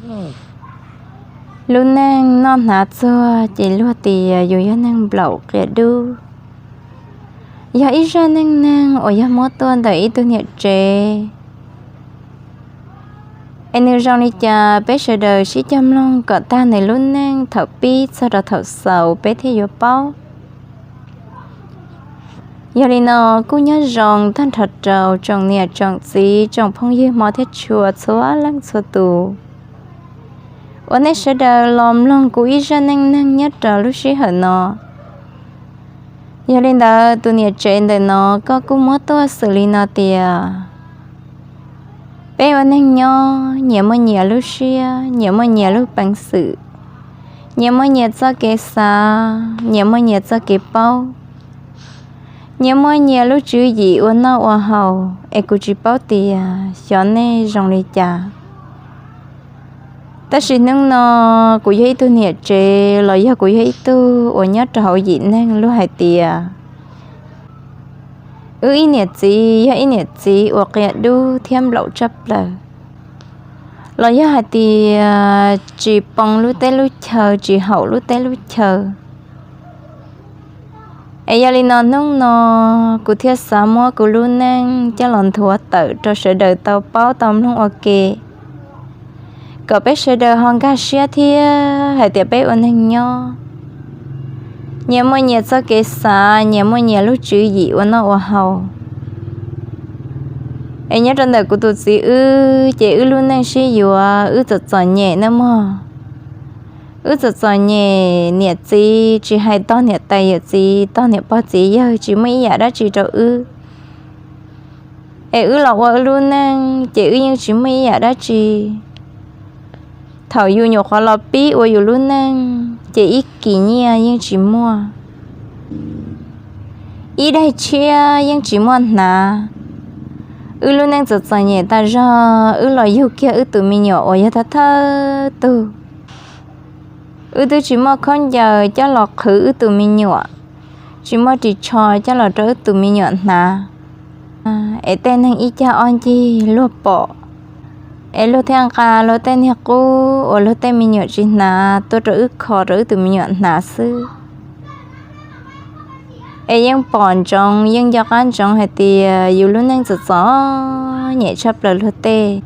Lub neej noj hnav txuag ces luag tias yus yog neeg nplaum qia dub, yog ib zaj neej neeg uas yog muab tuaj ntawm ib tug niam tsev. Es nws zoo li cas peb sawv daws sib cog mloog kom tag nws lub neej thaum pib txog rau thaum xaus peb thiaj yuav paub. Yog li no, kuj nyob zoo tag nrho rau tsoom niam tsoom txiv tsoom phooj ywg hmov thiab tshua txhua leej txhua tus uas nej sawv daws los mloog kuv ib zaj neej neeg nyob rau lub sij hawm no. Yog li ntawd tus niam tsev ntawm no koj kuj muab tuaj xws li no tias, peb ua neeg nyob nyias muaj nyias lub siab, nyias muaj nyias lub peev xwm, nyias muaj nyias txoj kev xav, nyias muaj nyias txoj kev paub, nyias muaj nyias lub tswv yim ua noj ua haus, es kuv tsis paub tias xyov nej zoo li cas. Tab sis hnub no kuv yog ib tug niam tsev los yog kuv yog ib tug uas nyob rau hauv yim neeg luag hais tias wb ib niam txiv yog ib niam txiv uas qia dub thiab nplaum tshaj plaws, los yog hais tias tsis poob lub teb lub chaw, tsis haum lub teb lub chaw. Es yog li no hnub no kuv thiaj xav muab kuv lub neej coj los nthuav tawm rau sawv daws tau paub tau mloog ua ke, kom peb sawv daws ho nkag siab thiab hais tias peb ua neeg nyob nyias muaj nyias txoj kev xav, nyias muaj nyias lub tswv yim ua noj ua haus. Es nyob rau ntawm kuv tus txiv wb ces wb lub neej sib yuav wb txom txom nyem nawb mog. Wb txom txom nyem, niam txiv tsis hais tog niam tais yawm txiv tog niam pog txiv yawg tsis muaj ib yam dab tsi rau wb. Es wb los ua wb lub neej ces wb yeej tsis muaj ib yam dab tsi. Thaum yus nyuam qhuav los pib ua yus lub neej ces ib kis nyiaj yeej tsis muaj, ib daig tshiab yeej tsis muaj hnav. Wb lub neej txom txom nyem tas zog, wb los yug kiag wb tus me nyuam uas yog thawj thawj tug. Wb twb tsis muaj khaub ncaws coj los qhwv wb tus me nyuam, tsis muaj ris tsho coj los rau wb tus me nyuam hnav. Es tej neeg ib cag ob ncig luag pom, es luag thiaj nqa luag tej niag qub uas luag tej me nyuam tsis hnav tuaj rau wb kho rau wb tus me nyuam hnav xwb. Es yeej pom ntsoov yeej nco qab ntsoov hais tias yus lub neej txom txom nyem tshaj plaws luag tej.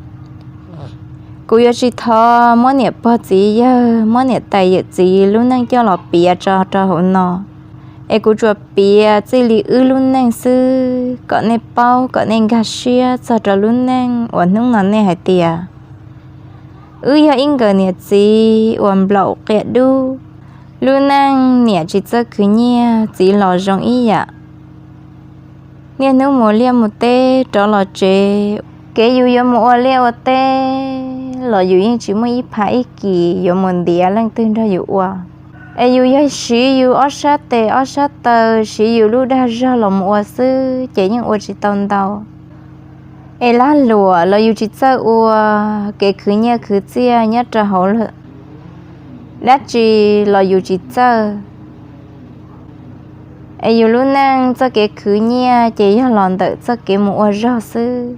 Kuv yuav tsis thov muab niam pog txiv yawg, muab niam tais yawm txiv lub neej coj los piav tso rau hauv no, es kuv tsuas piav txij li wb lub neej xwb kom nej paub kom nej nkag siab txog rau lub neej uas hnub no nej hais tias wb yog ib nkawm niam txiv uas nplaum qia dub. Lub neej niam tsis txawj khwv nyiaj, txiv los zoo ib yam. Niaj hnub mus liaj mus teb rov los tsev, kev yus yuav mus ua liaj ua teb los yus yeej tsis muaj ib phav ib kis yuav mus ntiav leej twg nrog yus ua. Es yus yog siv yus ob sab tes ob sab taw, siv yus lub dag zog los mus ua xwb ces yeej ua tsis tau ntau. Es lag luam los yus tsis txawj ua, kev khwv nyiaj khwv txiaj nyob rau hauv dab tsi los yus tsis txawj. Es yus lub neej txoj kev khwv nyiaj ces yog los ntawm txoj kev mus ua zog xwb.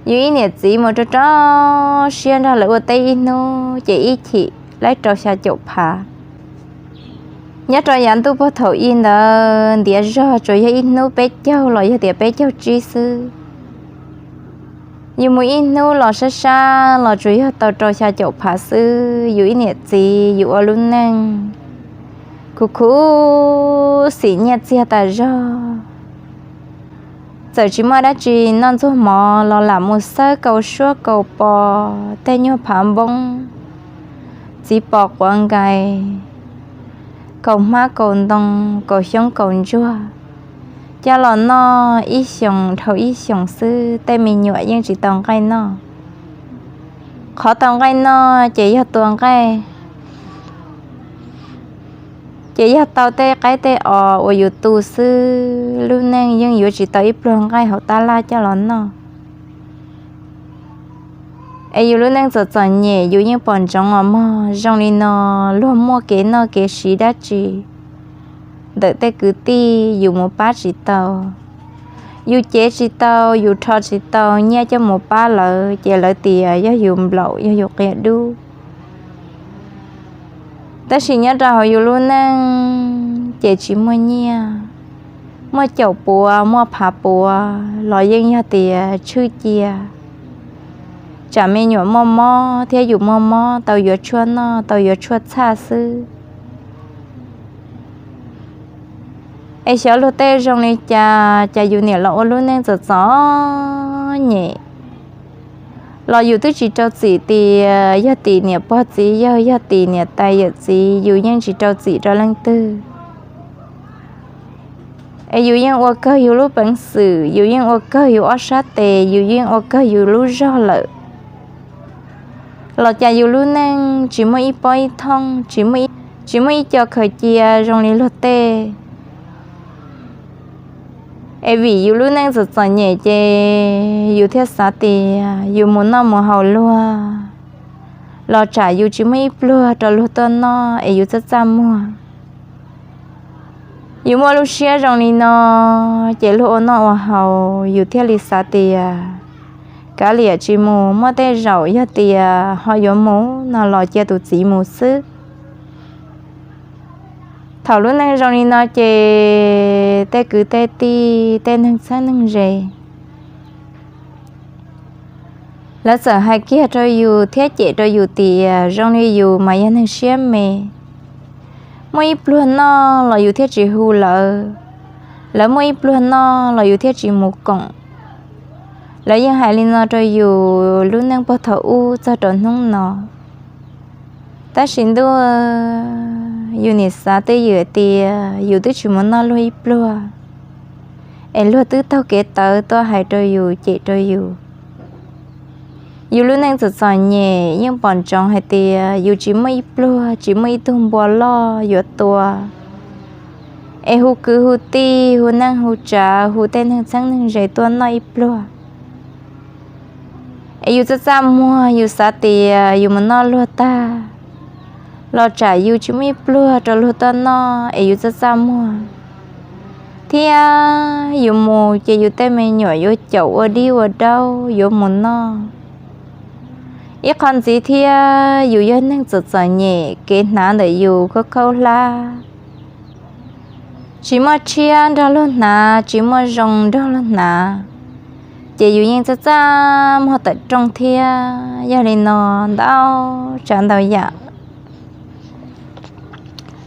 Yus ib niam txiv mus rau rau siab nrog lawv ua teb ib hnub ces ib chim laib rau xya caum phav. Nyob rau yav ntuj puag thaum i ntawd ntiav zog tsuas yog ib hnub peb caug los yog tias peb caug tsib xwb. Yus mus ib hnub los sab sab los tsuas yog tau rau xya caum phav xwb. Yus ib niam txiv yus ua lub neej khuv khuv xim nyiaj txiag tas zog. Txawm tsis muaj dab tsi noj ntxuag mov los lam mus xawb kaus suab kaus pos, tej nyuag phav npoob, txiv pos quav nkais, kaus hmab kaus ntoo, kaus xyoob kaus ntsuag, coj los noj ib xyoos dhau ib xyoos xwb tej me nyuam yeej tsis tau nqaij noj. Qhov tau nqaij noj ces yog tua nqaij, ces yog tau tej qaib tej os uas yus tu xwb, lub neej yeej yuav tsis tau ib pluag nqaij hauv tab laj coj los noj. Es yus lub neej txom txom nyem yus yeej pom ntsoov os mog, zoo li no luag muaj kev noj kev siv dab tsi ntawm tej kwv tij yus mus pab tsis tau. Yus cev tsis tau, yus rho tsis tau nyiaj coj mus pab lawv, ces lawv tias yog yus nplaum, yog yus qia dub. Tab sis nyob rau hauv yus lub neej ces tsis muaj nyiaj. Muaj caum puav, muaj phav puav los yeej yog tias tshwj cia. Tsam me nyuam muaj mob thiab yus muaj mob, tau yuav tshuaj noj, tau yuav tshuaj txhaj xwb. Es xyov luag tej zoo li cas, cas yus niam los ua lub neej txom txom nyem, los yus twb tsis rau txim tias yog tim niam pog txiv yawg, yog tim niam tais yawm txiv, yus yeej tsis rau txim rau leej twg. Es yus yeej ua kawg yus lub peev xwm, yus yeej ua kawg yus ob sab tes, yus yeej ua kawg yus lub zog lawm, los cas yus lub neej tsis muaj ib pob ib thooj, tsis muaj ib co khaws cia zoo li luag tej. Es vim yus lub neej txom txom nyem ces yus thiaj xav tias yus mus noj mus haus luag, los tsam yus tsis muaj ib pluag rau luag tuaj noj es yus txaj txaj muag. Yus muaj lub siab zoo li no, ces luag ua noj ua haus yus thiaj li xav tias kav liam tsis mus, muaj tej zaum yog tias ho yuav mus no los cia tus txiv mus xwb. Thaum lub neej zoo li no ces tej kwv tej tij, tej neeg txheeb neeg ze, lawv txawm hais kiag rau yus thiab cem rau yus tias zoo li yus mas yog neeg siab me. Muaj ib pluag noj los yus thiaj tsis hu lawv, lawv muaj ib pluag noj los yus thiaj tsis mus koom. Lawv yeej hais li no rau yus lub neej puag thaum ub txog rau hnub no. Tab sis ntuj, yus nim xav twj ywm tias yus twb tsis mus noj luag ib pluag, es luag twb taug kev tawv tuaj hais rau yus, cem rau yus. Yus lub neej txom txom nyem yeej pom ntsoov hais tias yus tsis muaj ib pluag, tsis muaj ib tug npua loj yuav tua, es hu kwv hu tij, hu neej hu tsav, hu tej neeg txheeb neeg ze tuaj noj ib pluag. Es yus txaj txaj muag, yus xav tias yus mus noj luag tag, los tsam yus tsis muaj ib pluag rau luag tuaj noj es yus txaj txaj muag. Thiab yus mus ces yus tej me nyuam yuav caum ua dib ua daub yuav mus noj. Ib qho ntxiv thiab yus yog neeg txom txom nyem, kev hnav ntawm yus khaub khaub hlab, tsis muaj tshiab nrog luag hnav, tsis muaj zoo nrog luag hnav, ces yus yeej txaj txaj muag tawm rooj thiab. Yog li no ntau tsav ntau yam,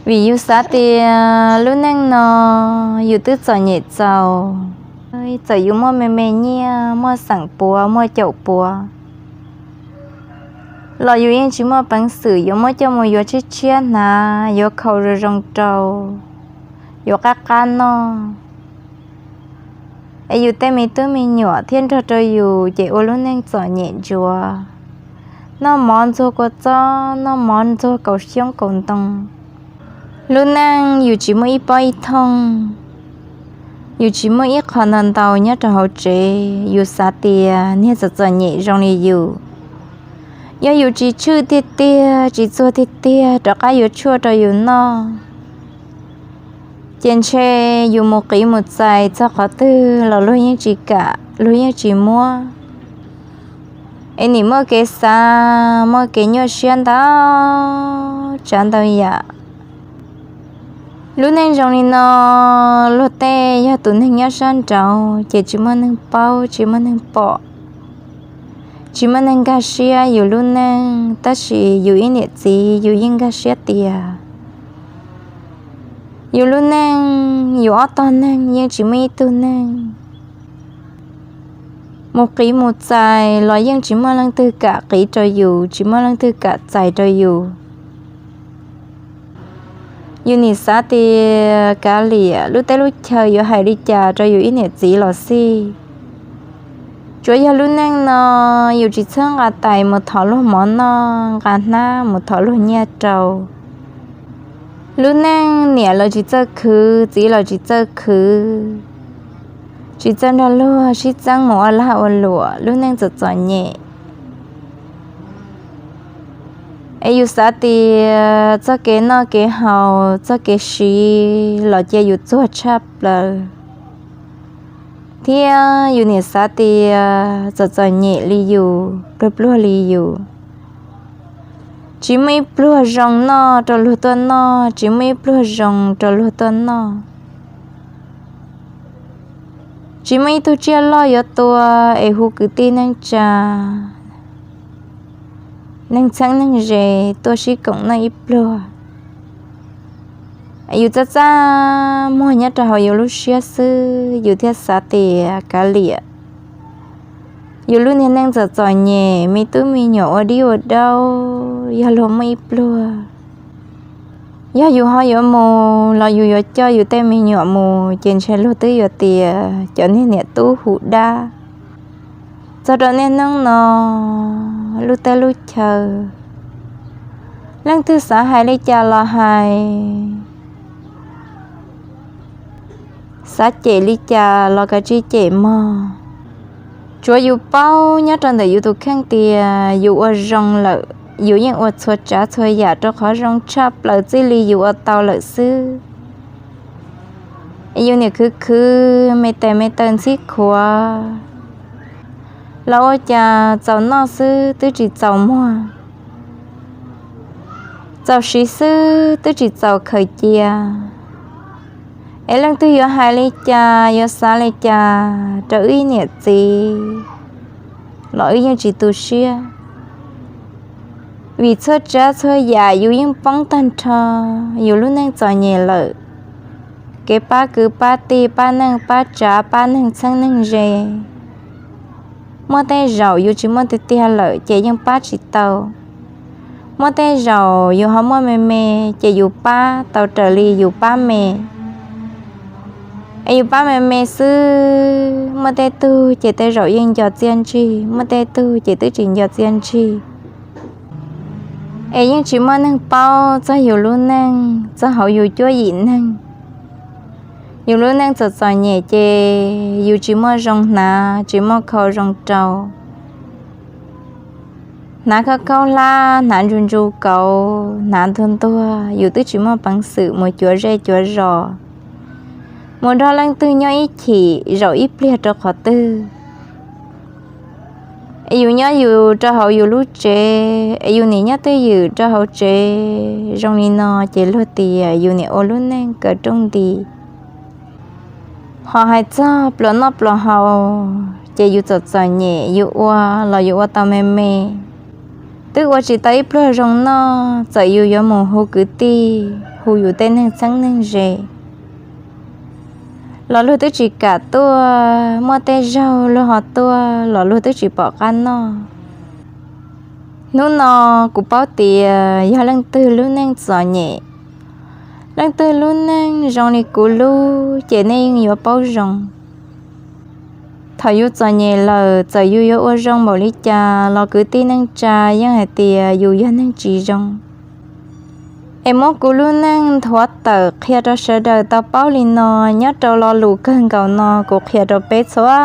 vim yus xav tias lub neej no yus twb txom nyem txaus, txawm yus muaj me me nyiaj, muaj xeem puav, muaj caum puav, los yus yeej tsis muaj peev xwm yuav muab coj mus yuav tshiab tshiab hnav, yuav khaus zoo zoo rau, yuav qab qab noj. Es yus tej me tub me nyuam thiab nrog rau yus ces ua lub neej txom nyem ntsuav, noj mov ntxuag kua txob, noj mov ntxuag kaus xyoob kaus ntoo. Lub neej yus tsis muaj ib pob ib thooj, yus tsis muaj ib qho ntau ntau nyob rau hauv tsev, yus xav tias niag txom txom nyem zoo li yus, yog yus tsis tshwj tiag tiag, tsis txuag tiag tiag rov qab yuav tshuaj rau yus noj, ces ntshe yus mus qiv mus txais txog qhov twg los luag yeej tsis kam, luag yeej tsis muab. Es nim muaj kev xav, muaj kev nyuaj siab ntau tsav ntau yam. Lub neej zoo li no, luag tej yog tus neeg nyob sab nraud ces tsis muaj neeg paub, tsis muaj neeg pom, tsis muaj neeg nkag siab yus lub neej, tab sis yus ib niam txiv yus yeej nkag siab tias yus lub neej, yus ob tog neeg yeej tsis muaj ib tug neeg mus qiv mus txais los yeej tsis muaj leej twg kam qiv rau yus, tsis muaj leej twg kam txais rau yus. Yus nim xav tias kav liam lub teb lub chaw yuav hais li cas rau yus ib niam txiv los xij. Tsuav yog lub neej no yus tsis txhob nqa tais mus thov luag mov noj, nqa hnab mus thov luag nyiaj rau. Lub neej niam los tsis txawj khwv, txiv los tsis txawj khwv, tsis txawj nrog luag sib txeeb mus ua lag ua luam, lub neej txom txom nyem. Es yus xav tias txoj kev noj kev haus, txoj kev siv los cia yus txuag tshaj plaws. Thiab yus niam xav tias txom txom nyem li yus, pluag pluag li yus, tsis muaj ib pluag zoo noj rau luag tuaj noj, tsis muaj ib pluag zoo rau luag tuaj noj, tsis muaj ib tug tsiaj loj yuav tua es hu kwv tij neej tsa, neeg txheeb neeg ze tuaj sib koom noj ib pluag. Yus txaj txaj muag nyob rau hauv yus lub siab xwb, yus thiaj xav tias kav liam, yus lub niag neej txom txom nyem, me tub me nyuam ua dib ua daub, yog luag muaj ib pluag, yog yus ho yuav mus los yus yuav coj yus tej me nyuam mus ces ntshe luag twb yuav tias cov niag niam tub hu dab. Txog rau niaj hnub no, lub teb lub chaw, leej twg xav hais li cas los hais, xav cem li cas los kav tsij cem mog. Tsuav yus paub nyob rau ntawm yus tus kheej tias yus ua zoo lawm, yus yeej ua txhua tsav txhua yam rau qhov zoo tshaj plaws txij li yus ua tau lawm xwb. Yus niam khwv khwv me tes me taw ntxhib khuav los ua cas txaus noj xwb twb tsis txaus muag, txaus siv xwb twb tsis txaus khaws cia. Es leej twg yuav hais li cas, yuav xav li cas rau wb niam txiv los wb yeej tsis tu siab. Vim txhua tsav txhua yam yus yeej poob tag nrho, yus lub neej txom nyem lawm, kev pab kwv pab tij, pab neej pab tsav, pab neeg txheeb neeg ze, muaj tej zaum yus tsis muaj tiag tiag lawm ces yeej pab tsis tau. Muaj tej zaum yus ho muaj me me ces yus pab tau raws li yus pab me. Es yus pab me me xwb, muaj tej tug ces tej zaum yeej nco txiaj ntsig, muaj tej tug ces twb tsis nco txiaj ntsig. Es yeej tsis muaj neeg paub txog yus lub neej txog hauv yus cuab yim neeg. Yus lub neej txom txom nyem ces yus tsis muaj zoo hnav, tsis muaj khau zoo rau. Hnav khaub khaub hlab, hnav ntsu ntsu kauv, hnav ntuag ntuag, yus twb tsis muaj peev xwm mus cuav zej cuav zos, mus nrog leej twg nyob ib chim zaum ib pliag rau qhov twg. Es yus nyob yus rau hauv yus lub tsev, es yus niam nyob twj ywm rau hauv tsev zoo li no ces luag tias yus niam ua lub neej kaw rooj nti. Ho hais txog pluas noj pluas haus ces yus txom txom nyem, yus ua los yus ua tau me me. Twb ua tsis tau ib pluag zoo noj, txawm yus yuav mus hu kwv tij, hu yus tej neeg txheeb neeg ze los luag twb tsis kam tuaj, muaj tej zaug luag ho tuaj los luag twb tsis pom qab noj. Hnub no kuv paub tias yog leej twg lub neej txom nyem, leej twg lub neej zoo li kuv lub ces nej yeej yuav paub zoo. Thaum yus txom nyem lawm, txawm yus yuav ua zoo npaum li cas los kwv tij neej tsa yeej hais tias yus yog neeg tsis zoo. Es muab kuv lub neej nthuav tawm qhia rau sawv daws tau paub li no, nyob rau lo lus kawg nkaus no kuv qhia rau peb txhua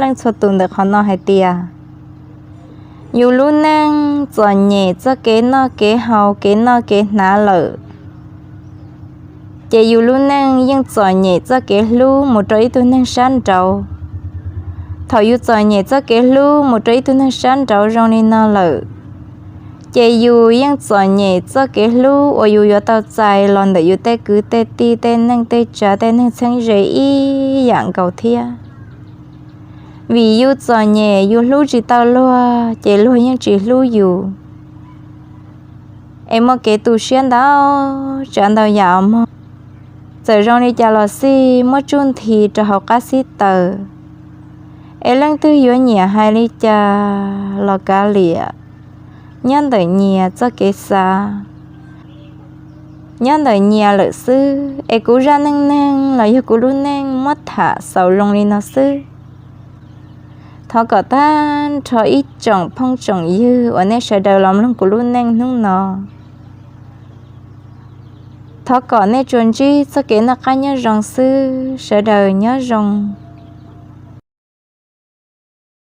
leej txhua tus ntawm qhov no hais tias yus lub neej txom nyem txoj kev noj kev haus, kev noj kev hnav lawm, ces yus lub neej yeej txom nyem txoj kev hlub mus rau ib tug neeg sab nraud. Thaum yus txom nyem txoj kev hlub mus rau ib tug neeg sab nraud zoo li no lawm, ces yus yeej txom nyem txoj kev hlub uas yus yuav tau txais los ntawm yus tej kwv tej tij, tej neej tej tsav, tej neeg txheeb ze ib yam nkaus thiab. Vim yus txom nyem yus hlub tsis tau luag ces luag yeej tsis hlub yus. Es muaj kev tu siab ntau tsav ntau yam os mog. Txawm zoo li cas los xij muab tsuj nthi rau hauv qab xib taws. Es leej twg yuav nyiam hais li cas los kav liam, nyob ntawm nyias txoj kev xav. Nyob ntawm nyias lawm xwb, es kuv zaj neej neeg los yog kuv lub neej muab tham xaus zoo li no xwb. Thov kom tag nrho ib tsoom phooj tsoom ywg uas nej sawv daws los mloog kuv lub neej hnub no, thov kom nej tsuas ntsib txoj kev noj qab nyob zoo xwb, sawv daws nyob zoo.